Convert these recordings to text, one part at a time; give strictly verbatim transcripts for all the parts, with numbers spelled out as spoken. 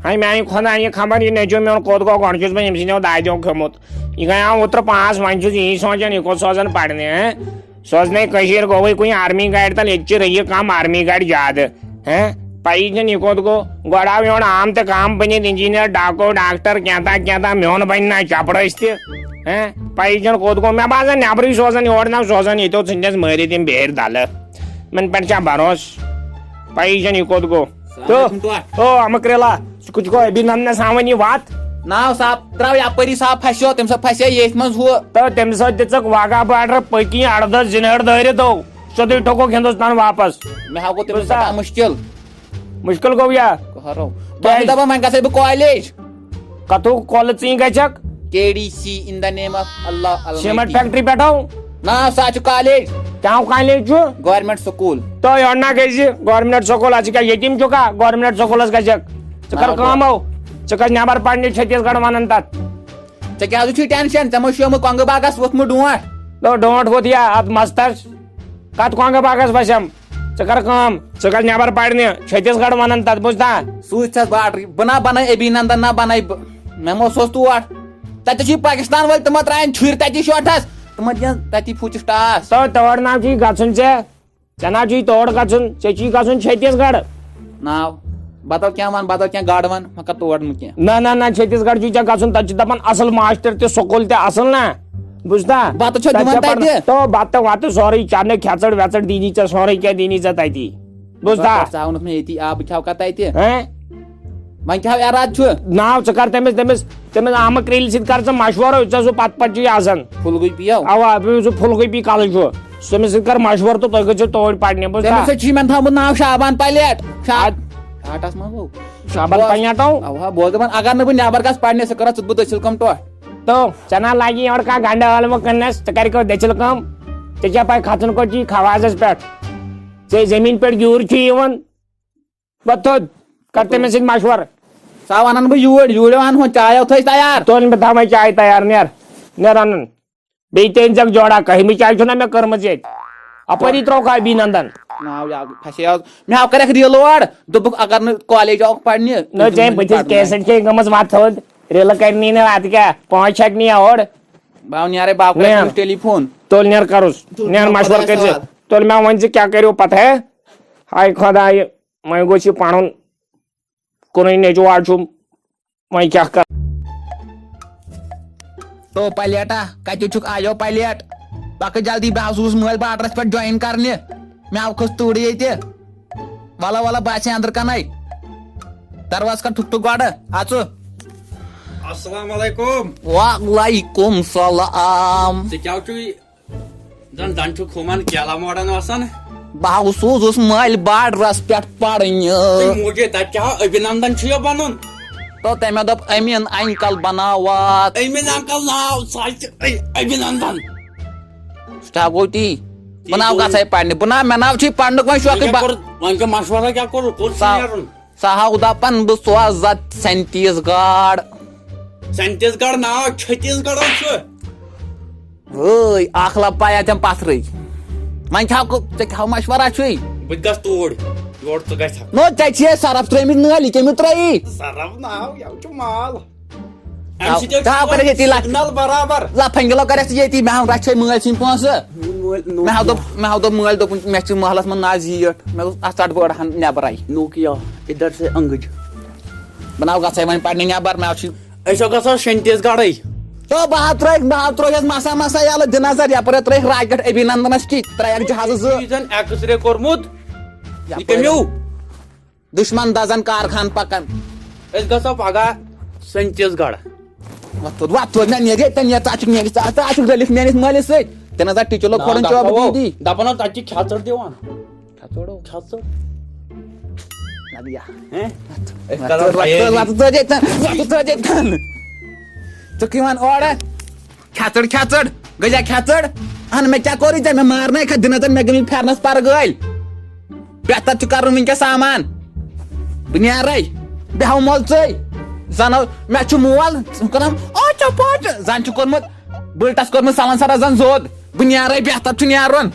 ہے میانہِ خۄدایہِ، خبر یہِ نیٚچو میون کوٚت گوٚو۔ گۄڈٕ چھُس بہٕ أمۍ سٕنٛدیو دادیو کھیوٚمُت۔ یہِ گٔیاو اوترٕ پانٛژھ، وۄنۍ چھُس یی سونٛچان، یہِ کوٚت سوزن پرنہِ، ہہ؟ سوزنے کٔشیٖر گوٚوٕے کُنہِ آرمی گاڑِ تل، ییٚتہِ چھِ رٔیہِ کم، آرمی گاڑِ زیادٕ، ہہ؟ پَیی چھَنہٕ یہِ کوٚت گوٚو۔ گۄڈٕ آو یورٕ عام تہٕ کام بٔنِتھ، انجینئر، ڈاکو، ڈاکٹر، کینٛہہ تام، کینٛہہ تام، میون بنہِ نا چپڑٲسۍ تہِ، ہہ؟ پَیی چھَنہٕ کوٚت گوٚو۔ مےٚ باسان، نٮ۪برٕے سوزن یورٕ، نہ سوزن ییٚتیو ژھٕنجس مٲرِتھ یِم بِہِرۍ دَلہٕ۔ یِمن پٮ۪ٹھ چھا بھروسہٕ؟ پَیی چھَنہٕ یہِ کوٚت گوٚو۔ السلام علیکم ٹوٹھ۔ او، اَمہٕ کرٛیلا، ژٕ کُس چھُکھ أبھی نندنَس ہاوان یہِ وَتھ؟ ناو صاحب، درٛاو یَپٲری صاحب پھَسیو، تٔمۍ سۭتۍ پھَسے ییٚتھۍ منٛز ہُہ۔ تہٕ تٔمۍ سۭتۍ دِژٕکھ واگا بارڈر پٔکِنۍ اَرداہ زِنہٕر دٲرِتھ، او، سیوٚدُے ٹھوٚکُکھ ہِندُستان واپس۔ مےٚ ہا گوٚو تٔمِس بوٗزتھا؟ سٮ۪ٹھاہ مُشکِل۔ مُشکِل گوٚو یا؟ قہرو۔ بہٕ ٲسٕس دَپان وۄنۍ گژھے بہٕ کالیج۔ کَتھُو کۄلہٕ ژٕے گژھکھ؟ K D C in the name of Allah Almighty۔ Cement factory پٮ۪ٹھو؟ نا، سُہ حظ چھُ کالیج۔ کیٛاہ کالیج چھُ؟ Government school. تو یورٕ نا گژھِ گورنمنٹ سکوٗل، اَتھ چھِ کیٛاہ یتیٖم چھُکھا؟ گورنمنٹ سکوٗلس گژھکھ۔ ژٕ کر آ، کٲم ہو، ژٕ کھس نٮ۪بر پرنہِ چھتیٖس گڑھ ونان تتھ۔ ژےٚ کیٛازِ چھُے ٹینشن؟ ژےٚ ما چھُے آمُت کۄنٛگہٕ باغس ووٚتھمُت ڈونٛٹھ؟ تو ڈونٛٹھ ووٚتھ یا اتھ مستس۔ کتھ کۄنٛگہٕ باغس وسٮ۪م؟ ژٕ کر کٲم، ژٕ کر نٮ۪بر پرنہِ، چھتیٖس گڑھ ونان تتھ، بوٗزتھا؟ سُے چھَس باٹری۔ بہٕ نا بناے ابھی نندن، نا بناے بہٕ۔ مےٚ ما اوس توٹھ۔ تتہِ چھِ پاکستان وٲلۍ، تِمو ترٛایَن چھُرۍ تتی شوٹھس۔ تِمن دِیَن تتی پھُچِس ٹاس۔ تو تور نہ چھُے گژھُن ژےٚ۔ ژےٚ نہ چھُے تور گژھُن، ژےٚ چھُے گژھُن چھتیٖس گڑھ۔ ناو بدل کینٛہہ وَن، بدل کینٛہہ گاڈٕ وَن، مگر تور نہٕ کینٛہہ۔ نہ، نہ، نہ، چھتیٖس گڑھ چھُے ژےٚ گژھُن، تَتہِ چھِ دَپان اَصٕل ماسٹر تہِ، سکوٗل تہِ اَصٕل نا، بوٗزتھا؟ بَتہٕ چھا تَتہِ دِوان چھےٚ پَرنہٕ۔ تَتہِ؟ تو بَتہٕ وَتہٕ سورُے، چَنہٕ کھٮ۪ژٕڑ وٮ۪ژٕڑ دیٖنی ژےٚ، سورُے کینٛہہ دیٖنی ژےٚ تَتی، بوٗزتھا؟ ژٕ آوُن اوس مےٚ ییٚتی آبہٕ کھٮ۪و کَتھ تَتہِ۔ ہیں؟ وۄنۍ کیٛاہ اِرادٕ چھُ؟ ناو ژٕ کَر تٔمِس، تٔمِس، تٔمِس آمہٕ کرٛیٖلۍ سۭتۍ کَر ژٕ مَشوَرٕ، ژےٚ سُہ پَتہٕ پَتہٕ چھُے آسان۔ پھُل گوٗپی یو؟ اَوا، بیٚیہِ یُس سُہ پھُل گوٗپی کَلہٕ چھُ، تٔمِس سۭتۍ کَر مَشوَرٕ تہٕ تُہۍ گٔژھِو توٗرۍ پَرنہِ، بوٗزتھا؟ تٔمِس سۭتۍ چھُے مےٚ تھاومُت ناو شابان پَلیٹ۔ شا-، اَد-، آٹَس منٛز گوٚو۔ شابان بوز-، پَلیٹ آو؟ اَوا، بوز دَپان، اگر نہٕ بہٕ نٮ۪بَر گژھٕ پَرنہِ، ژٕ کَرَتھ ژٕ بہٕ دٔسِل کٲم ٹۄٹھ۔ تو، ژےٚ نا لَگی یورٕ کانٛہہ گَنٛڈٕ ٲلوٕ کٕننَس، ژٕ کَرِ کٲم دٔسِل کٲم؟ ژےٚ کیٛاہ پَے کھَسُن کوٚت چھُے خَوازَس پٮ۪ٹھ؟ ژےٚ زٔمیٖن پٮ۪ٹھ گیوٗر چھُے یِوان؟ وۄتھ تھوٚد، کر تٔمِس سۭتۍ مشورٕ۔ سا وَنان بہٕ یوٗرۍ، یوٗرۍ وَن ہُہ چایو تھٲیِس تیار۔ تُل بہٕ تھاوَے چاے تیار، نیر، نیر اَنُن۔ بیٚیہِ تہِ أنۍ زٮ۪کھ جوڑا، کٔہمہِ چاے چھُنہ مےٚ کٔرمٕژ ییٚتہِ۔ اَپٲری ترٛووکھ ابھی نندن۔ ناو یا پھسے آز۔ مےٚ ہاو کَرٮ۪کھ ریٖلہٕ اورٕ، دوٚپُکھ اگر نہٕ کالیج آوُکھ پَرنہِ، نہ، تٔمۍ بٕتھِس پَرناے۔ کیسٹ چھے گٔمٕژ وَتھ تھوٚد، ریٖلہٕ کَرِ نی نہٕ اَتھ کیٛاہ، پانٛژھ چھَکھ نی اورٕ۔ بہٕ آو نیرے باو نیر۔ کَرٕ ٹیلی فون۔ تُل نیر کَرُس، تُل نیر مےٚ مشورٕ خۄدایَس کٔرۍ زِ۔ حوالہٕ۔ تُل مےٚ وۄنۍ زِ کیٛاہ کٔرِو پَتہٕ ہے؟ ہاے خۄدایہِ۔ وۄنۍ گوٚژھ یہِ پَرُن، کُنُے نیٚچوٗ آز چھُم، وۄنۍ کیٛاہ کَرٕ؟ تو پلیٹا، کَتہِ چھُکھ؟ آیو پلیٹ، پَکہٕ جلدی، بہٕ حظ اوسُس مٲلۍ باڈرَس پٮ۪ٹھ جویِن کَرنہِ، مےٚ آو کھٔژ تۭرٕے ییٚتہِ۔ وَلہ وَلہ، بہٕ آسہِ اَنٛدرٕ کَنَے، دروازٕ کَر ٹھُک ٹھُک گۄڈٕ، اَژٕ۔ السلام علیکم۔ وعلیکم سلام۔ ژٕ کیٛاہ چھُے؟ زن زن چھُکھ ہُمن کیلا موڑن آسان۔ بہٕ ہا سوٗزُس مٲلۍ باڈرس پٮ۪ٹھ پرنہِ۔ تہٕ موجے تتہِ کیٛاہ ابھینندن چھُ یہِ بنُن؟ تو تٔمۍ دوٚپ، "أمیٖن انکل بناوتھ۔" أمیٖن انکل ناو، سُہ حظ چھُ أ-، ابھینندن۔ سُہ کیٛاہ گوٚو تی؟ تی بہٕ ناو گوٚو۔ گژھے پرنہِ۔ بہٕ ناو، مےٚ ناو چھُے پرنُک وۄنۍ شوقٕے۔ وۄنۍ کیٛاہ بہٕ کوٚر، وۄنۍ کیٛاہ مشورہ کیٛاہ کوٚرُکھ؟ کوٚر سُہ سا-، نیرُن؟ سا ہاو دپان، "بہٕ سوزتھ چھتیٖس گڑھ۔" چھتیٖس گڑھ ناو چھتیٖس گڑھ چھُ۔ وٲے، اکھ لب پایا تٔمۍ پتھرٕے۔ وۄنۍ کیٛاہ گوٚو؟ ژےٚ کیٛاہ مشورہ چھُے؟ بہٕ تہِ گژھٕ توٗرۍ، یور ژٕ گژھکھ۔ نو، ژےٚ چھے سرف ترٲومٕتۍ نٲلۍ، یہِ کٔمۍ ترٲیی؟ سرف ناو، یہِ چھُ مال۔ اَمہِ سۭتۍ حظ تھاو چھُ کَرے ییٚتی لَتھ۔ سِگنل برابر۔ لفنگلو کَرٮ۪س ییٚتی، مےٚ ہاو رَچھے مٲلۍ سٕنٛدۍ پونٛسہٕ۔ مول نوکیا۔ مےٚ ہاو دوٚپ، مےٚ ہاو دوٚپ مٲلۍ دوٚپُن، مےٚ چھِ محلَس منٛز نہ زیٖٹھ۔ مےٚ دوٚپ، اَتھ ژَٹہٕ بہٕ أڑہَن نٮ۪برَے۔ نوکیا، ادھر سے انگج۔ بہٕ ناو گژھے وۄنۍ پَرنہِ نٮ۪بر، مےٚ چھُ أسۍ ہا گژھو شنتیس گڑھے۔ تو بہٕ ہا ترٛٲیِکھ، بہٕ ہا ترٛووہس مسا مسا یَلہٕ، دِ نظر یَپٲرۍ ہا ترٛٲیِکھ راکٹ ابھینندنس کِتۍ، ترٛایَکھ جہازٕ زٕ۔ یہِ زن ایکس رے کوٚرمُت، یہِ یَپٲرۍ۔ کٔمِو؟ دُشمن دزن کارخان پکان۔ أسۍ گژھو پگاہ شنتیس گڑھ۔ وۄتھ تھوٚد، وۄتھ تھوٚد، نہ نیرِ ییٚتٮ۪ن، نیرِ، ژٕ آسکھ نیرِ، ژٕ، ژٕ آسکھ رٔلِتھ میٲنِس مٲلِس سۭتۍ۔ تہِ نہ زَن ٹِچُلو نہ، کھوڑُن چوب دَپان دیٖدی۔ دَپان اوس، تَتہِ چھِ کھٮ۪ژٕر دِوان۔ کھٮ۪ژُر۔ کھٮ۪ژُر۔ لَگہِ یا۔ ہیں؟ أسۍ وۄتھ کَرو تھوٚد، وۄتھ تھوٚد، تیٲری۔ وۄتھ تھوٚد ییٚتٮ۪ن، وۄتھ تھوٚد ییٚتٮ۪ن۔ ژٕ کِتھ وَن اورٕ؟ کھٮ۪ژٕڑ، کھٮ۪ژٕڑ، گٔے یا کھٮ۪ژٕڑ؟ اہن، مےٚ کیٛاہ کوٚرُے ژےٚ؟ مےٚ مارنٲے کھا دِنَے ژےٚ، مےٚ گٔمٕتۍ پھٮ۪رنَس پَرٕ گٲلۍ۔ بہتر چھُ کَرُن وٕنۍکٮ۪س سامان۔ بہٕ نیرَے، بیٚہو مۄل ژٕے۔ زَنہٕ مےٚ چھُ مول، ژٕ کَران آچا پاچا، زَن چھُ کوٚرمُت بٕلٹَس کوٚرمُت سَلَن سَرَس زَن زوٚد۔ بہٕ نیرَے، بہتر چھُ نیرُن۔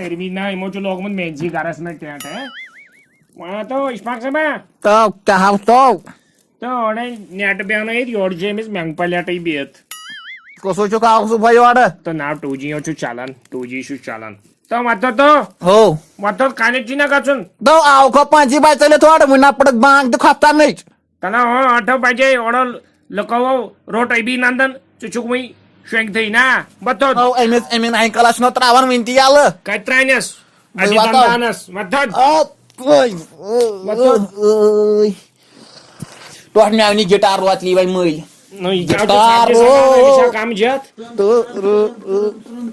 تٔمِس نہ، یِمو چھُ لوگمُت مینزی گرس منٛز ٹینٹ، ہے۔ وَن تو، اشفاق صٲبا۔ تو کیٛاہ حظ تو؟ تو اورے نیٹ بیٚہنٲیِتھ، یورٕ چھِ أمِس مٮ۪نٛگہٕ پلیٹٕے بِہِتھ۔ کُس حظ چھُکھ آمُت صُبحٲے یورٕ؟ تو ناو ٹوٗ جی یو چھُ چلان، ٹوٗ جی چھُ چلان۔ تو وَتو تو۔ ہو۔ وَتو کنٮ۪کٹ چھُے نہ گژھُن۔ تو آو کھو پانٛژی بجہِ ژٔلِتھ اورٕ، وٕنہِ نہ پٔڑٕکھ بانٛگ تہِ خۄفتنٕچ۔ تَلہ ہو، ٲٹھو بجے اورٕ لُکو روٚٹ ابھی نندن، ژٕ چھُکھ وٕنہِ شۄنٛگتھٕے نا؟ وَتو۔ او، أمِس أمیٖن انکلس چھُنہ ترٛاوان وٕنہِ تہِ یَلہٕ۔ کَتہِ ترٛاونٮ۪س؟ وۄنۍ اَتہِ وَتو۔ دَنٛدانَس۔ وَتھَد۔ آ، ٲے، ٲے، وَتھَد۔ ٲے۔ ٹوٹھ مےٚ وٕنہِ گِٹار واتلی وۄنۍ مٔلۍ۔ نہ، یہِ کیٛاہ چھُ گِٹار ژَتجی سَتان، أمِس چھا او۔ کَم جَتھ؟ تہٕ، رو، رو۔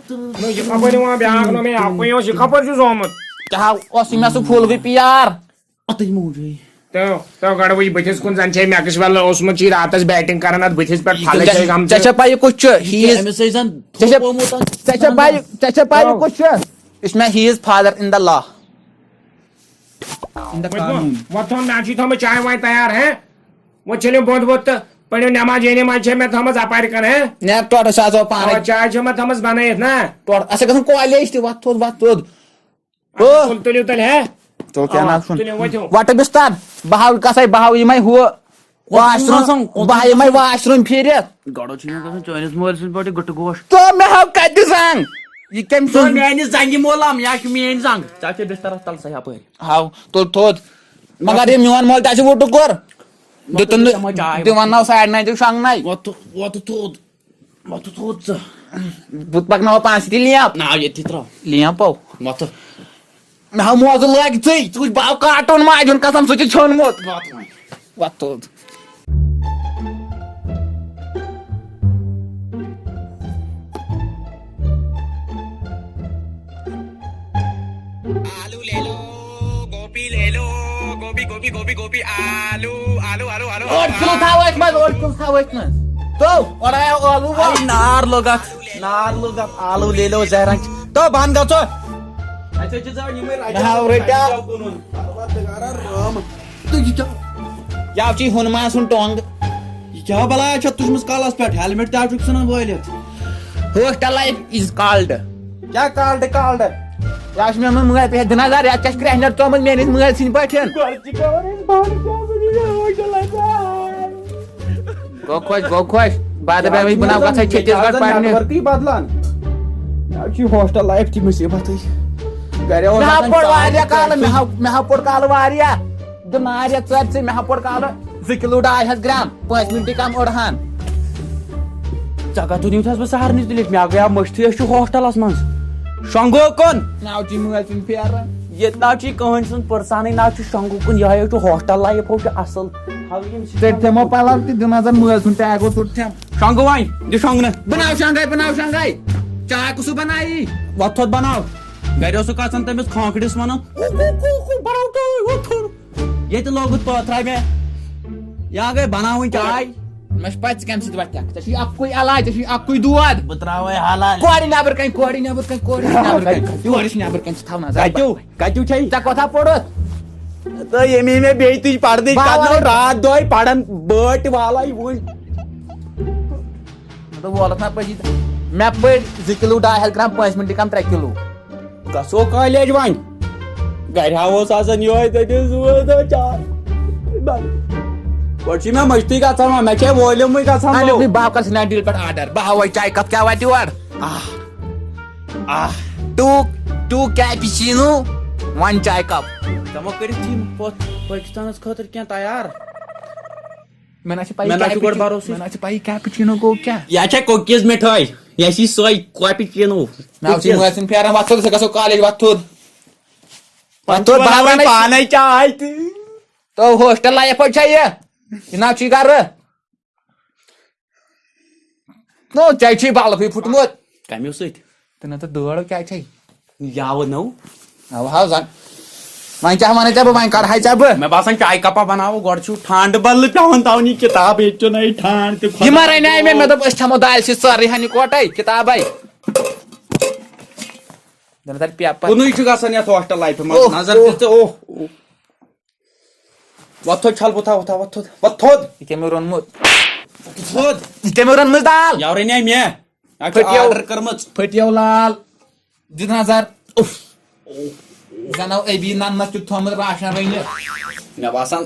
نہ، یہِ کَپٲرۍ یِوان بیٛاکھ نہ مےٚ اَکُے اوس، یہِ کَپٲرۍ چھُ زومُت؟ کیٛاہ اوس یہِ مےٚ سُہ پھوٗل گٔے پیار؟ اَتٕے موٗجوٗے۔ تو، تو گۄڈٕ وٕچھ بٕتھِس کُن، زَن چھے مٮ۪کٕس وٮ۪ل اوسمُت، چھِ راتَس بیٹِنٛگ کَران اَتھ بٕتھِس پٮ۪ٹھ، پھَلَے چھے گٔمژٕ۔ ژےٚ چھےٚ پَیہِ کُس چھُ؟ He is، أمِس ٲسۍ زَن ژےٚ چھےٚ، تھوٚپومُت اَتھ ژےٚ چھےٚ پَیہِ، ژےٚ چھےٚ پَیہِ تو۔ کُس چھُ؟ یُس مےٚ، he is father in the law۔ In the وۄنۍ قانوٗن۔ وۄنۍ تھوٚو مےٚ چھُے تھوٚمُت چاے واے تیار، ہے؟ وۄنۍ چھٔلِو بۄن وۄن تہٕ پٔرِو نٮ۪ماز، یے نٮ۪ماز چھےٚ مےٚ تھٲومٕژ اَپارِ کَن، ہے؟ نیر ٹۄٹھ، أسۍ آسو پانَے۔ اَوا، چاے چھےٚ مےٚ تھٲومٕژ بَنٲیِتھ، نا؟ ٹۄٹھ، اَسہِ گژھن کالیج تہِ، وۄتھ تھوٚد، وۄتھ تھوٚد۔ اچھا، او۔ تُل، تُلِو تیٚلہِ، ہے؟ تُل، کیٛاہ اَوا، ناو چھُن؟ تُلِو، ؤتھِو۔ وَٹہٕ بِستَر، بہٕ ہاو کَسَے، بہٕ ہاو یِمَے ہُہ۔ واشروٗم، واشروٗم، بہٕ یِمَے واشروٗم پھیٖرِتھ۔ گۄڈٕ چھُے مےٚ گژھان چٲنِس مٲلۍ سٕنٛدۍ پٲٹھۍ گٔٹہٕ گوش۔ تہٕ مےٚ ہاو کَتہِ زنٛگ؟ یہِ کٔمۍ تو سُنٛد؟ میٛانہِ زنٛگہِ مولام، یا چھُ میٛٲنۍ زنٛگ۔ ژےٚ چھےٚ بِستَرَس تَل سا یَپٲرۍ۔ ہاو، تُل تھوٚد۔ مگر یہِ میون مول تہِ آسہِ وُٹہٕ کوٚر۔ دیُتُن تُل نہٕ، تِمَے چاے۔ دِوان ناو ساڑِ نَیہِ تہِ شۄنٛگنَے۔ وۄتھ تھو-، وۄتھ تھوٚد۔ وۄتھ تھوٚد ژٕ۔ بہٕ پَکناوٕ پانَس سۭتی لیمپ۔ ناو ییٚتھی ترٛاو۔ لیمپو۔ وۄتھ۔ مےٚ ہاو موزٕ لٲگۍ ژٕے، ژٕ وٕچھ بہٕ ہاو کاٹوٗن ماجہِ ہُنٛد قسم، سُہ تہِ ژھیوٚنمُت۔ وۄتھ وۄنۍ۔ وۄتھ تھوٚد۔ آلو لے لو، گوبھی لے لو، گوبھی، گوبھی، گوبھی، گوبھی، آلو، آلو، آلو، آلو، ٲٹھ کِلوٗ تھاو أتھۍ منٛز، ٲٹھ کِلوٗ تھاو أتھۍ منٛز۔ تو، اورٕ آیو ٲلوٕ وول۔ اے، نار لوٚگ اَتھ، نار لوٚگ اَتھ، آلو لے لو زہرن۔ تو، بنٛد گژھو۔ اَسہِ حظ چھِ زن یِمے رَٹہِ ناو رَٹہِ۔ کٕنُن۔ پروردگارا رحم۔ تہٕ یہِ کیٛاہ؟ یاو چی ہُنمان سُنٛد ٹۄنٛگ۔ یہِ کیٛاہ بلایا چھےٚ تُجمٕژ کَلَس پٮ۪ٹھ؟ ہیلمٹ تہِ آو چُکھ ژھٕنان وٲلِتھ۔ Hostel life is called۔ کیٛاہ called، called؟ یہِ حظ چھِ مےٚ منٛز مٲلۍ پٮ۪ٹھ دِنہٕ دار، یَتھ کیٛاہ چھِ کرٛیٚہنٮ۪ر ژامٕژ میٛٲنِس مٲلۍ سٕنٛدۍ پٲٹھۍ۔ گۄڈٕ چھِ پٮ۪وان أسۍ بانہٕ صاحبَس نِش ہیوٚر چھَلان۔ گوٚو خۄش، گوٚو خۄش۔ بعد میں بہٕ بناو گژھے چھتیس گڑھ پرنہِ۔ Network-ٕے بدلان۔ یہِ حظ چھِ hostel life تہِ مُصیٖبتٕے۔ گرِ اوس مےٚ ہا آسان پوٚر چاے واریاہ تہِ کالہٕ، چاے۔ مےٚ ہا، مےٚ ہا پوٚر کالہٕ واریاہ۔ دِ نارِ ژۄپہِ ژٕ، مےٚ ہا پوٚر کالہٕ زٕ کِلوٗ ڈاے ہَتھ گرام، پانٛژِ مِنٹہِ کَم أڑہَن۔ ژےٚ کَتھ دیُتمُت حظ بہٕ سہرنِس تُلِتھ؟ مےٚ گٔیو مٔشتھٕے، أسۍ چھِ ہوسٹَلَس منٛز۔ شۄنٛگو کُن۔ ناو چھُے مٲلۍ سُنٛد پھیران۔ ییٚتہِ نہ چھُے کٕہٕنۍ سُنٛد پٔرسَنٕے، نہ چھُ شۄنٛگو کُن، یِہوٚے چھُ ہوسٹَل لایِف، ہُہ چھُ اَصٕل۔ تھاو یِم ژٔٹۍ دِمو پَلَو تہِ دِ نظر مٲلۍ سُنٛد ٹیگ اوس ژوٚٹ کھٮ۪م۔ شۄنٛگو وۄنۍ، دِ شۄنٛگنہٕ۔ بَناو شۄنٛگَے، بَناو شۄنٛگَے۔ چاے کُسُ بَنایی؟ وۄتھ تھوٚد بَناو۔ گَرِ اوسُکھ آژان تٔمِس کھانٛکھڑِس وَنان، "او، او، او، او، بَناو چاے، وۄتھ تھوٚد۔" ییٚتہِ لوگُت پٲتھرا مےٚ۔ یا گٔے بناوٕنۍ چاے۔ مےٚ چھِ پَے ژٕ کَمہِ سۭتۍ وَتھکھ۔ ژےٚ چھُے اَکُے علاج، ژےٚ چھُے اَکُے دود۔ بہٕ ترٛاوَے حلال۔ کورِ نٮ۪بر کَنہِ، کورِ نٮ۪بر کَنہِ، کورِ نٮ۪بر کَنہِ، کورِ نٮ۪بر کَنہِ چھِ تھاوان۔ کَتیُو؟ کَتیُو چھَے؟ ژےٚ کوٚتھا پوٚرُتھ؟ تہٕ ییٚمے مےٚ بیٚیہِ تُج پَردٕے بہٕ کَرنٲو، آوَے۔ راتھ دۄہَے پَران بٲٹۍ والَے وٕنۍ۔ مےٚ دوٚپ وولُکھ نا پٔزی۔ مےٚ پٔرۍ زٕ کِلوٗ ڈاے ہَتھ گرٛام، پانٛژِ مِنٹہِ کَم ترٛےٚ کِلوٗ۔ گژھو کالیج وۄنۍ۔ گرِ ہا اوس آسان یِہوٚے تٔمِس زٕ ٲٹھ دۄہ چار۔ گۄڈٕ چھُے مےٚ مٔشتٕے گژھان وۄنۍ، مےٚ چھے وولیومٕے گژھان اَمیُک low۔ نہٕ، بہٕ ہاو کَر سنیپ ڈیٖل پٮ۪ٹھ آرڈر، بہٕ ہاوَے چاے کپ کیٛاہ واتہِ یور۔ آہ، آہ۔ Two, two cappuccino, one چاے کپ۔ ژےٚ ما کٔرِتھ یِم پتھ پٲکِستانَس خٲطرٕ کینٛہہ تیار؟ مےٚ نہ چھِ پَیی مےٚ نہ چھُ گۄڈٕ کیپچی-، بھروسٕے۔ مےٚ نہ چھِ پَیی کیپچیٖنو گوٚو کیٛاہ۔ یا چھےٚ کوکیٖز مِٹھٲے، یا چھِ سۄے کیپچیٖنو۔ مےٚ آو ژےٚ مٲلۍ سُنٛد پھیران، وۄتھ تھوٚد، ژٕ گژھو کالیج، وۄتھ تھوٚد۔ وۄتھ تھوٚد، بہٕ بہٕ ہاوَے پانَے۔ پانَے چاے تہِ۔ تو ہوسٹل لایف چھا یہِ؟ یہِ نہ چھُے گرٕ۔ نو، ژےٚ چھُے بلبٕے پھُٹمُت۔ کَمیو سۭتۍ؟ تہٕ نہ تہٕ دٲر کیٛاہ چھے؟ یاوٕ نٔو۔ اَوٕ حظ، وۄنۍ، وۄنۍ کیٛاہ وَنَے ژےٚ بہٕ؟ وۄنۍ کَڑٕ ہاے ژےٚ بہٕ۔ مےٚ باسان چایہِ کَپا بَناوو، گۄڈٕ چھُ ٹھنٛڈٕ بدلہٕ پٮ۪وان تھاوُن یہِ کِتاب، ییٚتہِ چھُنہٕ یہِ ٹھنٛڈ تہِ یہِ ما خۄداے۔ رَنیٛاے مےٚ؟ مےٚ دوٚپ أسۍ کھٮ۪مو دالہِ سۭتۍ سٲرٕے ہَن یِکوَٹَے کِتابَے۔ دَپان تَتہِ پیپَر۔ کُنُے چھُ گژھان یَتھ ہوسٹَل لایفہِ منٛز۔ اوہ، نظر اوہ۔ دِ ژٕ، اوہ، اوہ۔ وۄتھ تھوٚد، چھل بہٕ تھاو، وۄتھ تھاو، وۄتھ تھوٚد۔ یہِ کٔمۍ روٚنمُت؟ وۄتھ تھوٚد۔ یہِ کٔمۍ روٚنمٕژ دال؟ یاورَے نہ مےٚ۔ اَتھ چھِ پھٔٹیو۔ Order کٔرمٕژ۔ پھٔٹیو لال۔ دِ نظر۔ اُف۔ زَن اوس ابی ننَس تہِ تھوٚمُت راشن رٔنِتھ۔ مےٚ باسان،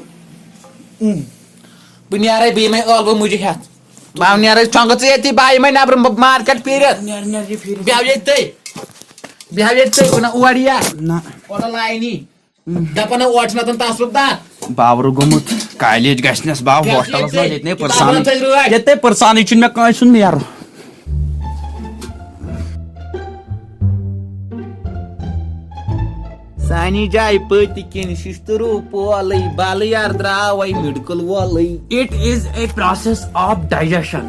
بہٕ نیرے بیٚیہِ یِمے ٲلوٕ مُجہِ ہٮ۪تھ۔ بہٕ نیرے، ژھۄنٛگہٕ ژٕ ییٚتی، بہٕ یِمے نٮ۪برٕ مارکیٹ پھیٖرِتھ۔ نیر، نیر، یہِ پھیٖرِتھ۔ بیٚہہ ییٚتہِ تھٕے۔ بیٚہہ ییٚتہِ تھٕے، بہٕ نہ اور یہِ۔ نہ۔ اورٕ لاینی۔ دَپان نہ، اورٕ چھُنہٕ تَن تصرُف دار۔ باورٕ گوٚمُت، کالیج گژھنَس باو بیٚہہ ہوسٹلَس منٛز، ییٚتہِ۔ ییٚتہِ نے کِتابَن پٔرسانٕے، تھٲے رٲچھ۔ ییٚتہِ نے پٔرسانٕے چھُنہٕ مےٚ کٲنٛسہِ ہُنٛد نیرُن۔ سانی جاے پٔتۍ کِنۍ شِشتٕروٗ پولٕے، بالہٕ یار درٛاوَے میڈیکل وولٕے۔ It is a process of digestion.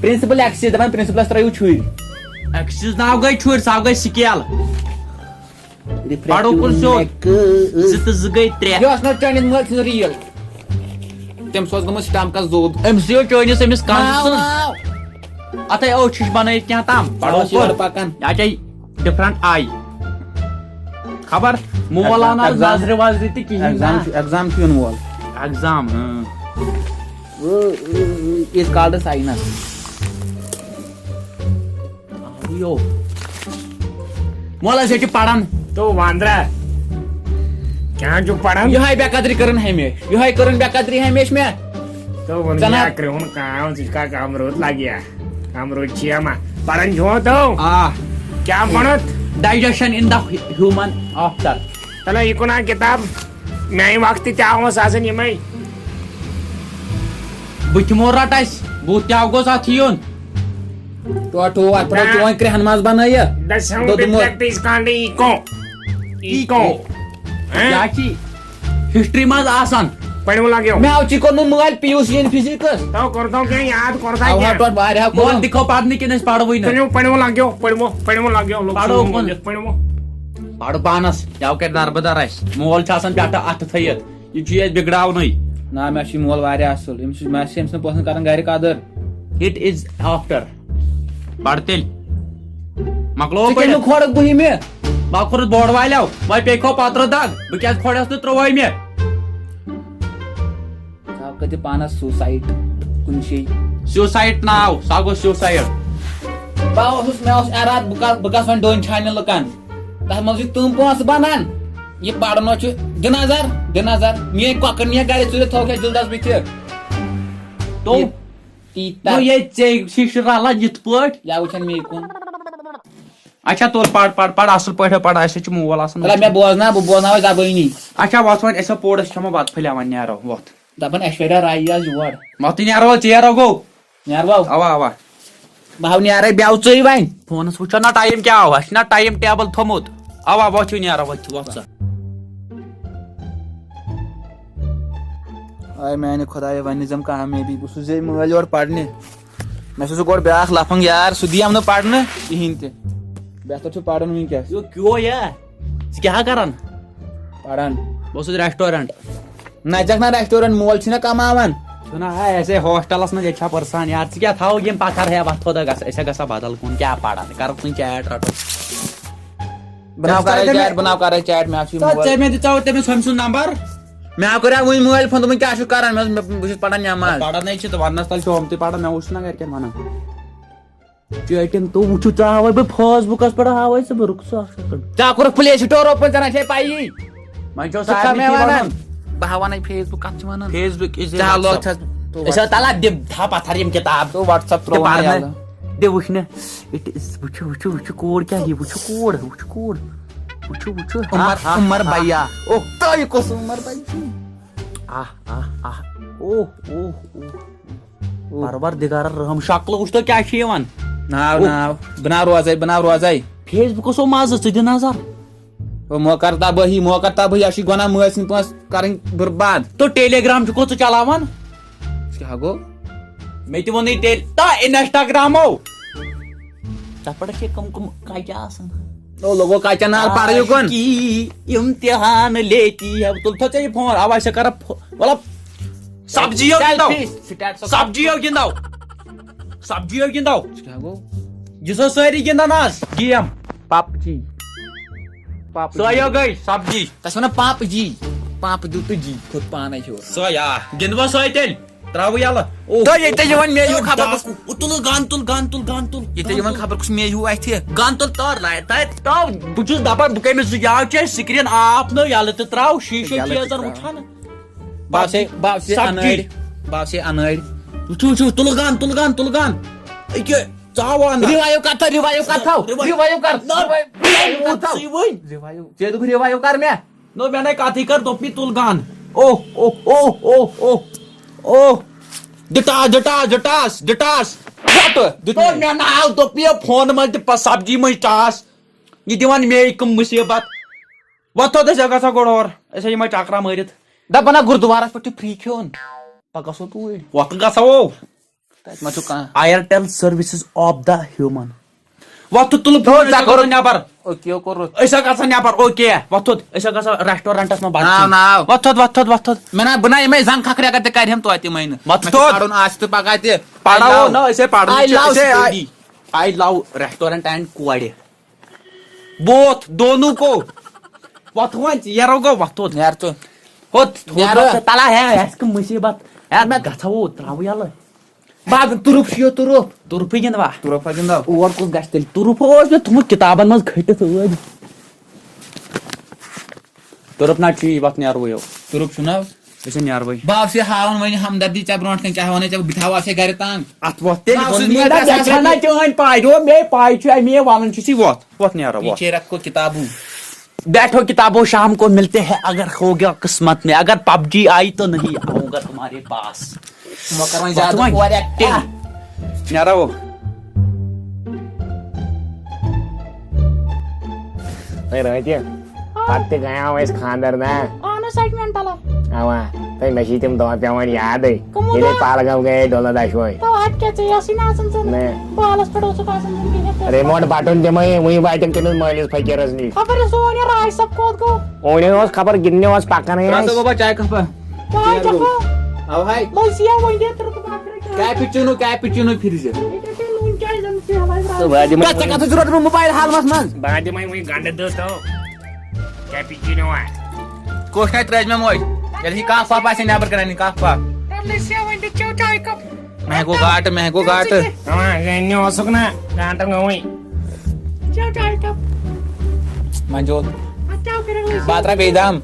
Principal axis دَپان، پرنسپلس ترٛٲیِو چھُرۍ۔ ایکسیس ناو گٔے چھُرۍ، سُہ گٔے سکیل۔ پَرو کُن سیوٚد۔ زٕ تہٕ زٕ گٔے ترٛےٚ۔ یہِ اوس نہٕ چٲنِس مٲلۍ سٕنٛز ریٖل۔ تٔمِس اوس گوٚمُت سٹمپس زوٚد۔ أمۍ سٕے اوس چٲنِس أمِس کنزٕ ناو، سٕنٛز۔ ناو۔ اَتھے أچھ ہِش بنٲیِتھ کینٛہہ تام۔ پَرو اَتھ چھِ کُن۔ یورٕ پَکان۔ یہِ ہا چھے ڈفرنٹ آی۔ خبر مول آو نہٕ از ایگزام، نظرِ وظرِ تہِ کِہیٖنۍ ایگزام نا۔ چھُ، ایگزام چھُ یُن وول۔ Exam, in. It is called science. U. مول، أسۍ حظ چھِ پران۔ تو واندرا، کیٛاہ چھُ پران؟ یِہوٚے بے قدری کٔرٕن ہمیشہِ۔ یِہوٚے کٔرٕن بے قدری ہمیشہِ مےٚ۔ تو ووٚن ژٕ نہ مےٚ کرٛہُن کام، ژٕ چھُکھ کم رُت لگہِ یا۔ کم رُت چھِ یا ما؟ پران چھُوا تو؟ آ۔ کیٛاہ پرُت؟ Digestion in the human after. تَلے یہِ کُنہ کِتاب؟ میانہِ وقتہٕ تہِ اوس آسان یِمے۔ بہٕ تہِ مو رٹ اسہِ، بہٕ تہِ آو گوٚژھ اتھ یُن۔ ٹوٹھ ہُہ، اتھ پٮ۪ٹھ نہ۔ چھُ وۄنۍ کرٛہن منٛز بنٲیِتھ۔ The sound دوٚدمُت۔ Effect is called echo. Echo. Echo۔ ہہ؟ کیٛاہ چھِ ہسٹری منٛز آسان؟ پٔرِو لگیو۔ مےٚ آو چی کوٚرمُت مٲلۍ P U C in physics۔ تو کوٚر تو کینٛہہ یاد، کوٚر تھا اَوہا کینٛہہ؟ ٹوٹھ واریاہو مول کوٚرُم۔ دِکھو پرنہٕ کِنہٕ أسۍ پرو وٕے نہٕ؟ پٔرِو، پٔرِو لگیو، پٔرِو، پٔرِو لگیو، لوٚگ پرو سون کُن۔ مٲلِس، پٔرِو۔ پرٕ پانس، یاو کرِ دربدر اسہِ۔ مول چھُ آسان پٮ۪ٹھٕ اتھٕ تھٲیِتھ۔ یہِ چھُ یہِ اَسہِ بِگڑاونٕے۔ نہ، مےٚ چھُ یہِ مول واریاہ اَصٕل۔ أمِس چھُ، مےٚ چھِ أمۍ سٕنٛدۍ پٲٹھۍ کران گرِ قدٕر۔ It is after۔ پَر تیٚلہِ۔ مۄکلوو ژٕ کیٛازِ پٔرِتھ؟ نہٕ کھۄڑَکھ بہٕ یہِ مےٚ؟ بہٕ کوٚرُس بورڈ والیو، وۄنۍ پیٚیہِ کھو پَترٕ دَگ۔ بہٕ کیٛازِ کھۄڑیس نہٕ ترٛووے مےٚ؟ ژٕ ہاو کَتہِ پانَس suicide کُنہِ جایہِ؟ Suicide ناو، سُہ ہا گوٚو suicide۔ بہٕ اوسُس، مےٚ اوس اِرادٕ، بہٕ کَرٕ، بہٕ گژھٕ وۄنۍ ڈوٗنۍ چھانہِ لُکَن۔ تَتھ منٛز چھِ تِم پونٛسہٕ بَنان۔ یہِ پَرُن اوس چھُ، دِ نظر، دِ نظر۔ میٛٲنۍ کۄکٕر نِیَکھ گَرِ ژوٗرِ، تھوٚوکھ اَسہِ دِلدَس بٕتھِ۔ تو تی، تی گوٚو تَتھ۔ ییٚتہِ ژےٚ شیٖشہٕ رَلان یِتھ پٲٹھۍ۔ یا وٕچھَن مے کُن۔ اچھا، تُل پَر، پَر، پَر اَصٕل پٲٹھۍ پَر، اَسہِ چھِ مول آسان۔ تَلہ مےٚ بوزناو، بہٕ بوزناوَے زبٲنی۔ اچھا، وۄتھ وۄنۍ، أسۍ ہا پوٚر، أسۍ کھٮ۪مو بَتہٕ پھٔلۍ، وۄنۍ نیرو، وۄتھ۔ دَپان ایشوریا راے یی آز یور۔ وۄتھٕے نیرو، ژیر گوٚو۔ نیرو۔ اوا، اوا۔ بہٕ ہاو نیرے بیٚوژٕے وۄنۍ۔ فونس وٕچھو نا ٹایم کیٛاہ آو، اَسہِ چھُنا ٹایم ٹیبل تھوٚمُت۔ اوا، وۄتھ ہیوٗ نیرو، وۄتھ، وۄتھ سا۔ آے میانہِ خۄدایہِ، وۄنۍ نِزم کامیٲبی۔ بہٕ سوزے مٲلۍ یور پرنہِ۔ مےٚ سوٗز گۄڈٕ بیٛاکھ لفنگ یار، سُہ دِیَم نہٕ پرنہٕ کِہیٖنۍ تہِ۔ بہتر چھُ پرُن وٕنکیٚس۔ یو کیو یا؟ ژٕ کیٛاہ کران؟ پران۔ بہٕ اوسُس ریسٹورنٹ۔ نژکھ نا ریسٹورنٹ، مول چھُنہ کماوان۔ چھُنہ، ہا، ایسے ہاسٹلس منٛز ییٚتہِ چھا پرسان یار، ژٕ کیٛاہ تھاوو یِم پتھر ہے وۄتھو دہ گژھ، أسۍ ہا گژھو بدل کُن، کیٛاہ پران، کرو کُنہِ چیٹ رٹو۔ بناو کرے چیٹ، بناو کرے چیٹ، مےٚ چھُ یہِ تہٕ مول۔ ژےٚ مےٚ دِژاو تٔمِس ہُمۍ سُنٛد نمبر۔ مےٚ آو کریٛاو وٕنۍ مٲلۍ فون، دوٚپُن کیٛاہ چھُکھ کران؟ مےٚ اوس، مےٚ، بہٕ چھُس پران نٮ۪ماز۔ پران ہے چھِ، تہٕ وننس تل چھُ آمتُے پران، مےٚ وُچھ نہ گرِکٮ۪ن ونان۔ چیٹنگ تو وٕچھِو، ژٕ ہاوے بہٕ فیس بُکس پٮ۪ٹھ ہاوے ژٕ بہٕ، رُک ژٕ اکھ سیکنڈ۔ ژےٚ کوٚرُکھ پلے سٹور اوپن، ژےٚ نہ چھے پَیی۔ وۄنۍ چھو ژٕ چھُکھ سارنٕے مےٚ تی ونان؟ ونان۔ بہٕ ہا ونے فیس بُک، کتھ چھِ ونان؟ فیس بُک is a ژےٚ ہا لوگ WhatsApp۔ چھس تو أسۍ ہا WhatsApp۔ تَلہ دِ، تھا پتھر یِم کِتاب۔ تو WhatsApp تہِ ترٛوو پرنہٕ۔ یلہٕ۔ دِ وٕچھنہٕ۔ It is، وٕچھِو، وٕچھِو، وٕچھِو کوڈ کیٛاہ یہِ، وٕچھِو کوڈ، وٕچھِو کوڈ۔ وٕچھِو، وٕچھِو۔ عمر، ہا، ہا، عمر ہا۔ بھیا۔ او، تۄہہِ کُس عمر بھیا؟ آہ، آہ، آہ۔ اوہ، اوہ، اوہ۔ پروردگار الرحم، شکلہٕ وٕچھ تو کیٛاہ چھِ یِوان۔ ناو، اوہ۔ ناو۔ بہٕ ناو روزے، بہٕ ناو روزے۔ فیس بُکس او مزٕ، ژٕ دِ نظر۔ او موقع تبٲہی، موقع تبٲہی، اَسہِ چھِ گۄناہ مٲلۍ سٕنٛدۍ پونٛسہٕ کَرٕنۍ برباد۔ تو ٹیلی گرام چھُکھ ژٕ چلاوان؟ کیٛاہ گوٚو؟ مےٚ تہِ ووٚنُے ٹیلی، تا انسٹاگرام او۔ تَتھ پٮ۪ٹھ چھِ کٕم کٕم کَچہِ آسان۔ او لوگو کَچَن نار پَرٕ یہِ کُن۔ عاشقی امتحان لیتی ہے۔ تُل تھو ژےٚ یہِ فون، اَوَے چھِ کَران فو-، مطلب، سبزی یو گِنٛدو۔ Selfie status. سبزی یو گِنٛدو۔ سبزی یو گِنٛدو۔ کیٛاہ گوٚو؟ یہِ چھِ سٲری گِنٛدان آز گیم۔ پب جی۔ پب جی۔ سۄ یو گٔے سبزی۔ تَس وَنان پب جی۔ پب دیُت تہٕ جی کھوٚت پانَے ہیوٚر۔ سۄ یا، گِنٛدوا سۄے تیٚلہِ؟ تراوٕ یَلہٕ۔ او، تہٕ ییٚتہِ یِوان مےٚ ہیوٗ خبر کُس۔ او، تُلُن گن، تُل گن، تُل گن، تُل۔ ییٚتہِ گن، یِوان تُل۔ خبر کُس مےٚ ہیوٗ اَتھِ۔ گن تُل تور لایٹ تَتہِ۔ تو بہٕ چھُس دَپان، بہٕ کٔمِس سۭتۍ یاو چھِ اَسہِ سِکریٖن آف نہٕ یَلہٕ تہٕ تراو شیٖشے یَلہٕ تہِ چیٖزَن تراو۔ وٕچھان۔ بہٕ آسے، بہٕ آسے سبزی۔ اَنٲڑۍ، بہٕ آسے اَنٲڑۍ۔ وٕچھِو، وٕچھِو، تُلہٕ گن، تُلہٕ گن، تُلہٕ گن۔ یہِ کیٛاہ؟ ژاو اَنٛد۔ رِوایِو کَتھ تھاو، رِوایِو کَتھ تھاو، رِوایِو۔ رِوایِو کَر، نہ، رِوایِو، رِوایِو کَتھ تھاو۔ ژٕے وٕنۍ۔ رِوایِو، ژےٚ دوٚپ رِوایِو کَر مےٚ؟ نو، مےٚ نَے کَتھٕے کٔر، دوٚپمَے تُل گَن۔ اوہ، اوہ، اوہ، اوہ، اوہ، اوہ۔ دِ ٹاس، دِ ٹاس، دِ ٹاس، دِ ٹاس۔ وَٹہٕ، دیُت نو، مےٚ۔ مےٚ نہ آو، دوٚپ یہِ فونہٕ منٛز تہِ پَتہٕ سبزی منٛز ٹاس۔ یہِ دِوان مے کٕم مُصیٖبت۔ وۄتھ تھوٚد، أسۍ ہا گژھو گۄڈٕ ہور۔ أسۍ ہا یِمَے چکرا مٲرِتھ۔ دَپ بَنا گُردُوارَس پٮ۪ٹھ چھُ free کھیوٚن۔ پَتہٕ گژھو توٗرۍ۔ وۄتھ گژھو۔ تَتہِ ما چھُ کانٛہہ؟ Airtel services of the human۔ وۄتھ تھوٚد، تُلہٕ تھوٚد، فون، أسۍ ژےٚ ہا گژھو کوٚرُتھ۔ نٮ۪بر۔ او کے کوٚرُتھ۔ أسۍ ہا گژھو نٮ۪بر، او کے۔ وۄتھ تھوٚد، أسۍ ہا گژھو restaurantس منٛز بَتہٕ ناو، کھیٚنہِ۔ ناو۔ وۄتھ تھوٚد، وۄتھ تھوٚد، وۄتھ تھوٚد۔ مےٚ نا، بہٕ نا یِمَے زنٛگ کھکھرِ اگر تہِ کَرِہَم توتہِ یِمَے نہٕ۔ وۄتھ مےٚ چھُ تھوٚد۔ پَرُن آز تہِ پَگاہ تہِ۔ پَرو۔ I love نہ، أسۍ ہے پَرنٕے I چھِ، love أسۍ ہے study۔ I love restaurant and کورِ۔ بوتھ، دونوں کو۔ وۄتھ وۄنۍ، یَرو گوٚو وۄتھ تھوٚد۔ یَر ژٕ۔ ہُتھ، ہُتھ نیرٕ۔ وۄتھ، تَلہ ہے، اَسہِ کَم مُصیٖبت۔ ہے، مےٚ گژھو، ترٛاوو یَلہٕ۔ باغ تُرُپ چھُ یہِ تُرُپ۔ تُرپٕے گِنٛدوا؟ تُرُپ ہا گِنٛدو۔ اور کُس گژھِ تیٚلہِ؟ تُرُپ اوس مےٚ تھوٚمُت کِتابَن منٛز کھٔٹِتھ ٲدۍ۔ تُرُپ نہ چھی، وَتھ نیرو یو۔ تُرُپ چھُنہ؟ أسۍ ہے نیرو وۄنۍ۔ بہٕ آسہٕ ہاوان وۄنۍ ہمدردی ژےٚ برونٛٹھ کَنہِ، کیٛاہ وَنَے ژےٚ، بہٕ تھاوٕ اَتھ ہے گَرِ تنٛگ۔ اَتھ وۄتھ تیٚلہِ بہٕ آسہٕ ووٚن مےٚ، مےٚ ژےٚ چھَنہ چٲنۍ پَے، دِوان مےٚ پَے چھُ، اَمے وَنان چھُس یہِ وۄتھ۔ وۄتھ نیرو، وۄتھ۔ پیچھے رکھو کِتابو۔ بیٹھو کتابو، شام کو ملتے ہیں، اگر ہو گیا قسمت میں، اگر پب جی آئی تو نہیں آؤں گا تمہارے پاس۔ وۄنۍ کر وۄنۍ زیادٕ وۄنۍ۔ Over acting۔ نیرو۔ ہے رٲتہِ، پتہٕ تہِ گٔیاو أسۍ خانٛدر نا۔ اہن حظ، سچ مین تلا۔ اوا، تہٕ مےٚ چھِ تِم دۄہ پٮ۪وان یادٕے۔ کٕمو ییٚلہِ دۄہ؟ پہلگام گٔیے ڈولہٕ دَچھوے۔ تو اَتہِ کیٛاہ ژےٚ ٲسٕے نہٕ آسان زندگی؟ نہ۔ بالَس پٮ۪ٹھ اوسُکھ آسان زندگی ہٮ۪تھ۔ ریموٹ بٹُن دِمَے وٕنہِ واتٮ۪ن تٔمِس مٲلِس فقیٖرَس نِش۔ خبر یہِ سون یہِ راج صٲب کوٚت گوٚو؟ وٕنہِ اوس خبر گِنٛدنہِ اوس پَکَنٕے رَس اَسہِ۔ بابا چاے کَپا۔ چاے چیٚکھو۔ اَوٕ ہاے۔ لٔسۍ یا وۄنۍ دِ ترٛکھ بَکرٕ چاے۔ کیپِچینو، کیپِچینو پھِرِ زِ۔ یہِ کیٛاہ چھِ نوٗن چاے زَن سِہلَے ترٛاوان۔ ژٕ وادِ منٛز۔ ژےٚ کَتھ چھُ ضروٗرت مےٚ موبایل حالمَس منٛز؟ بہٕ دِمَے وٕنہِ گَنٛڈٕ دٔہ تو۔ کیپِچینو آ۔ کوٚش نَے ترٛٲج مےٚ موج۔ ییٚلہِ یہِ کانٛہہ پھَپھ آسہِ نٮ۪بر کَنہِ، کانٛہہ پھَپھ۔ تَلہٕ لٔسۍ یا وۄنۍ دِ چاے کَپ۔ مےٚ گوٚو گاٹہٕ، مےٚ گوٚو گاٹہٕ۔ ہاں، زینہِ اوسُکھ نا، گانٹہٕ گوٚوٕے۔ چاے، چاے کپ۔ منجو۔ اَتھ کیٛاہ کٔرِو أسۍ؟ بہٕ ترٛاوٕ بیٚیہِ دم۔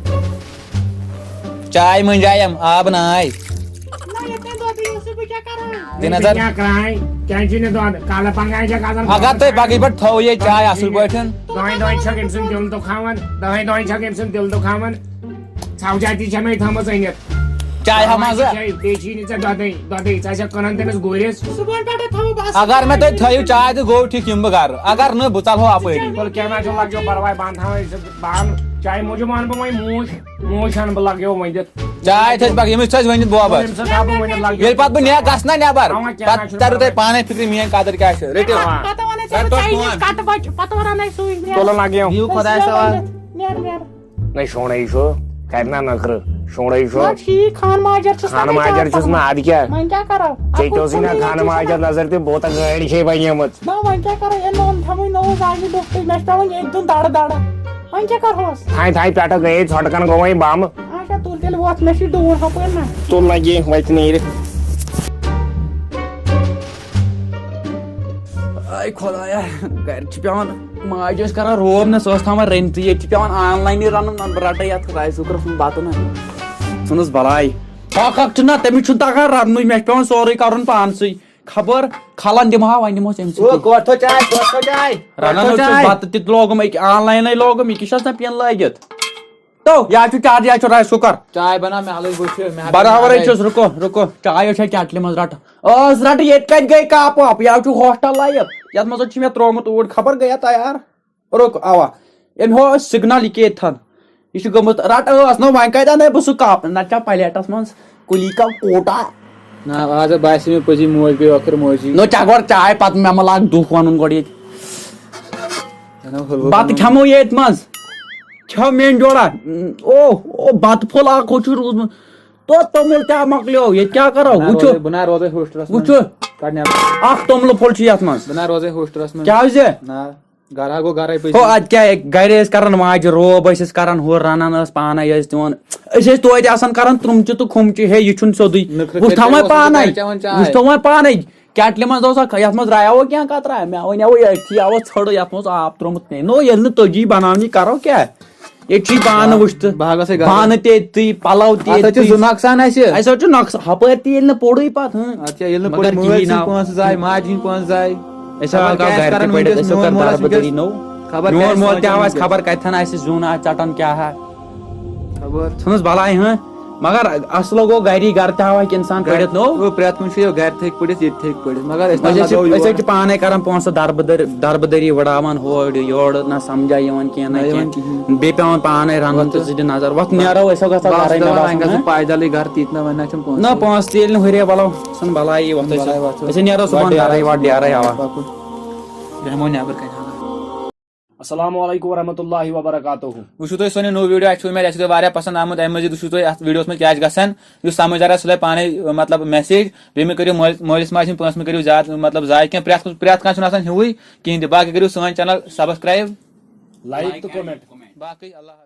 چاے منجایم، آب ناے۔ نہ، ییٚتہِ نہٕ دۄدٕے اوسُے، بہٕ کیٛاہ کَرٕ وۄنۍ؟ دِ نظر۔ کیٛاہ کران؟ کیٛازِ چھُے نہٕ دۄد؟ کالہٕ پنٛگہٕ آسہِ گژھان۔ اگر تُہۍ پگہٕے پٮ۪ٹھ تھٲوِو ییٚتہِ چاے اَصٕل پٲٹھۍ۔ دۄہَے دۄہَے چھَکھ أمۍ سُنٛد دِل دُکھاوان، دۄہَے دۄہَے چھَکھ أمۍ سُنٛد دِل دُکھاوان۔ ژھاوجہ تہِ چھےٚ مےٚ تھٲومٕژ أنِتھ۔ چاے ہا منٛزٕ۔ چاے، بیٚیہِ چھی نہٕ ژےٚ دۄدٕے، دۄدٕے، ژٕ آسکھ کٕنان تٔمِس گوٗرِس۔ صُبحن پٮ۪ٹھَے تھاوو بہٕ اَصٕل اگر مےٚ تُہۍ پٲٹھۍ۔ تھٲیِو چاے تہٕ گوٚو ٹھیٖک، یِمہٕ بہٕ گرٕ۔ اگر نہٕ، بہٕ ژَلہو اَپٲری۔ وَلہٕ کینٛہہ نہ چھُ، لَگیو پَرواے، بہٕ اَنہٕ تھاوَے ژٕ بانہٕ۔ چایہِ موٗجوٗب اَنہٕ بہٕ وۄنۍ موٗش، موٗش اَنہٕ بہٕ لَگیو ؤنِتھ۔ چاے تھٲوِس بَکھ، ییٚمِس تھٲوِس ؤنِتھ بوبَس۔ ییٚمہِ ساتہٕ تھاوٕ بہٕ ؤنِتھ لَگیو۔ ییٚلہِ پَتہٕ بہٕ نیرٕ گژھٕ نا نٮ۪بَر، اَوا، کینٛہہ نہ پَتہٕ چھُنہٕ تَرِو تۄہہِ پَرواے۔ پانَے فِکرِ میٛٲنۍ قدٕر کیٛاہ چھِ۔ رٔٹِو۔ اَوا۔ پَتہٕ وَنَے ژےٚ رَٹو چایہِ فون۔ کَٹہٕ بَچہِ، پَتہٕ وَنَے سُے۔ تُلُن لَگیو۔ بِہِو خۄدایَس حوالہٕ۔ نیر، نیر۔ نہ، شونٛڈے چھُ، کَرِ نا نٔخرٕ، شونٛڈے چھُ۔ نہ، ٹھیٖک، خان ماجر چھُس خان نہ ماجر چھُس نہ، اَدٕ کیٛاہ؟ وۄنۍ کیٛاہ کَرو؟ ژےٚ تہِ اوسُے نہ خان ماجر نظر تہِ، بہٕ کوٗتاہ گٲڑۍ چھے بَنیمٕژ۔ نہ، وۄنۍ کیٛاہ کَرو؟ ییٚلہِ نہٕ اوٚن تھَوٕے نوٚو زانہِ ڈوٚکھٕے، مےٚ چھُ پٮ۪وان ییٚتہِ دیُن دَڑٕ دَڑٕ۔ وۄنۍ کیٛاہ کَرہوس؟ تھانہِ تھانہِ پٮ۪ٹھٕ گٔیے ژھۄٹہٕ کَن گوٚو وۄنۍ بَم۔ اچھا، تُل تیٚلہِ وۄتھ، مےٚ چھُے ڈوٗن ہُپٲرۍ نہ۔ تُل لَگے وَتہِ نیٖرِتھ۔ آے خۄدایا، گرِ چھِ پٮ۪وان، ماجہِ ٲس کران روب نہ، سۄ ٲس تھاوان رٔنِتھ۔ ییٚتہِ چھِ پٮ۪وان آن لاینٕے رَنُن، نہ بہٕ رَٹَے یَتھ رایِس کُکرَس منٛز بَتہٕ نہ۔ ژھٕنُس بَلاے۔ فاقہٕ چھُنہ، تٔمِس چھُنہٕ تَگان رَننُے، مےٚ چھُ پٮ۪وان سورُے کَرُن پانسٕے۔ خبر کھَلَن دِمہٕ ہا، وۄنۍ دِموس أمۍ سٕے۔ او، کوٹھو چاے، کوٹھو چاے، رَنان کوٹھو حظ چھُس چاے۔ بَتہٕ تہِ لوگُم أکیٛاہ، آن لاینَے لوگُم، یہِ کیٛاہ چھُ آسان پٮ۪ن لٲگِتھ؟ تو، یا چھُ چارج، یا چھُ رایِس کُکر۔ چاے بنا، مےٚ لٔج وٕچھِ، مےٚ ہا برابرے گٔے چھُس، رُکو، رُکو۔ چاے یۄس چھےٚ کیٹلہِ منٛز رَٹہٕ۔ ٲس رَٹہٕ، ییٚتہِ کَتہِ گٔے کپ وپ؟ یا چھُ ہوسٹل لایف، یَتھ منٛز چھُ مےٚ ترٛوومُت اوٗرۍ، خبر گٔیا تیار۔ رُک، اوا۔ أمۍ ہو أسۍ سِگنل یہِ کیٛاہ ییٚتھَن۔ یہِ چھُ گوٚمُت، رَٹہٕ ٲس نہٕ، وۄنۍ کَتہِ اَنَے بہٕ سُہ کپ؟ نَتہٕ چھا پلیٹس منٛز کُلی کا کوٹا۔ نہ، آز باسہِ مےٚ پٔزی موج گٔے ٲخٕر موجی۔ نو، چا گۄڈٕ چاے، پتہٕ مےٚ مہ لاگ دُکھ وَنُن گۄڈٕ ییٚتہِ۔ نہ، نہ، ہُہ بَتہٕ کھٮ۪مو ییٚتھۍ منٛز۔ کھٮ۪و میٲنۍ جوڑا۔ او، او، بَتہٕ پھوٚل اکھ ہُہ چھُ روٗدمُت۔ تو توٚمُل تہِ مۄکلیو۔ ییٚتہِ کیٛاہ کرو؟ بہٕ نہ وٕچھِو۔ روزے، بہٕ نہ روزے ہوسٹلس منٛز۔ وٕچھِو۔ کڑ نٮ۪بر۔ اکھ توٚملہٕ پھوٚل چھُ یَتھ منٛز۔ بہٕ نہ روزے ہوسٹلس منٛز۔ کیٛازِ؟ نہ۔ گرا گوٚو گرے پٔزی۔ ہو، اتہِ کیٛاہ، گرِ ٲسۍ کران ماجہِ روب، ٲسۍ أسۍ کران ہُہ، رنان ٲس پانے، ٲسۍ تِمن، أسۍ ٲسۍ توتہِ آسان کران ترُم چہِ تہٕ کھُم چہِ، ہے، یہِ چھُنہٕ سیوٚدُے۔ نٔکھرٕ وٕچھ، کٔرۍ تھاوان اوس پانے، نہٕ چٮ۪وان چاے۔ وٕچھ، تھاوان پانے۔ کیٹلہِ منٛز اوس اکھ، یتھ منٛز رایاوو کینٛہہ قطرہ، مےٚ ونیاوو یتھی آوو ژھٔڑ، یتھ منٛز آب ترٛوومُت کینٛہہ۔ نو، ییٚلہِ نہٕ تٔجی بناونی کرو کیٛاہ؟ ییٚتہِ چھُے پانہٕ وٕچھ تہٕ۔ بہٕ ہا گژھے گرٕ۔ بانہٕ تہِ ییٚتھی، پلو تہِ اتھ حظ چھُ ییٚتھی۔ زٕ نۄقصان اسہِ۔ اسہِ حظ چھُ نۄقصان، ہپٲرۍ تہِ ییٚلہِ نہٕ پوٚرُے پتہٕ، ہٕنٛہ۔ اتھ چھا ییٚلہِ نہٕ مگر پوٚرُے، مٲلۍ کِہیٖنۍ سٕنٛدۍ آو۔ پونٛسہٕ زاے، ماجہِ ہٕنٛدۍ پونٛسہٕ زاے۔ أسۍ آو خبر گاو کیٛاہ آسہِ گرِ کران تہِ پٔڑِتھ، وٕنکیٚس، أسۍ ٲسۍ میون مول آسہِ دربہٕ دٔری وٕنکیٚس۔ نو۔ خبر میون کیٛاہ آسہِ مول تہِ سونٛچان آو اَسہِ وٕنکیٚس۔ خبر۔ ژھٕنُس بلاے ہٕنٛہ۔ مگر اصلو گوٚو گری، گرٕ تہِ آو اکھ انسان پٔڑِتھ نو۔ او، پرٛٮ۪تھ کُنہِ چھُ یہِ گرِ تھٔکۍ پٔڑِتھ، ییٚتہِ تھٔکۍ پٔڑِتھ، مگر أسۍ نہ أسۍ حظ چھِ، لگو أسۍ یور۔ حظ چھِ پانے کران پونٛسہٕ دربہٕ دٔری، دربہٕ دٔری وٕڑاوان ہورٕ یورٕ، نہ سمجھا یِوان کینٛہہ نہ نہ یِوان کینٛہہ۔ کِہیٖنۍ۔ بیٚیہِ پٮ۪وان پانے رنُن وۄتھ تہٕ حظ۔ زٕ دِ نظر۔ وۄتھ نیرو، أسۍ ہو گژھو بس گرے، مےٚ دپان باسان، وۄنۍ گژھو ہٕنٛہ؟ پایدلٕے گرٕ، تیٖتۍ نہ وۄنۍ نہ چھُنہٕ پونٛسہٕ۔ نہ، پونٛسہٕ تہِ ییٚلہِ نہٕ ہُرے، وَلو، ژھٕن بلاے یی، وۄتھ أسۍ۔ بلاے وۄتھو۔ أسۍ نیرو صُبحن وۄتھ گرے، ڈیرے۔ وۄتھ ڈیرے، اوا۔ پکُن۔ بیٚہمو نٮ۪بر کنہِ ہنا۔ السلام علیکم ورحمۃ اللہ وبرکاتہ۔ وٕچھِو تُہۍ سون یہِ نوٚو ویٖڈیو، اَسہِ چھُ اُمید اَسہِ چھُ تۄہہِ واریاہ پَسنٛد آمُت۔ اَمہِ مٔزیٖد وٕچھِو تُہۍ اَتھ ویٖڈیوَس منٛز کیٛاہ آسہِ گژھان، یُس سَمٕجھ تَرِ سُہ لَبہِ پانَے، مطلب، میسیج۔ بیٚیہِ مہٕ کٔرِو مٲلِس، مٲلِس ماجہِ ہِنٛدۍ پونٛسہٕ مہٕ کٔرِو زیادٕ، مطلب، ضایع کینٛہہ۔ پرٛٮ۪تھ کُنہِ، پرٛٮ۪تھ کانٛہہ چھُنہٕ آسان ہیوٗوٕے کِہیٖنۍ تہِ۔ باقٕے کٔرِو سٲنۍ چَنَل سَبَسکرٛایِب۔ لایک تہٕ کومنٹ۔ باقٕے اللہ حافظ۔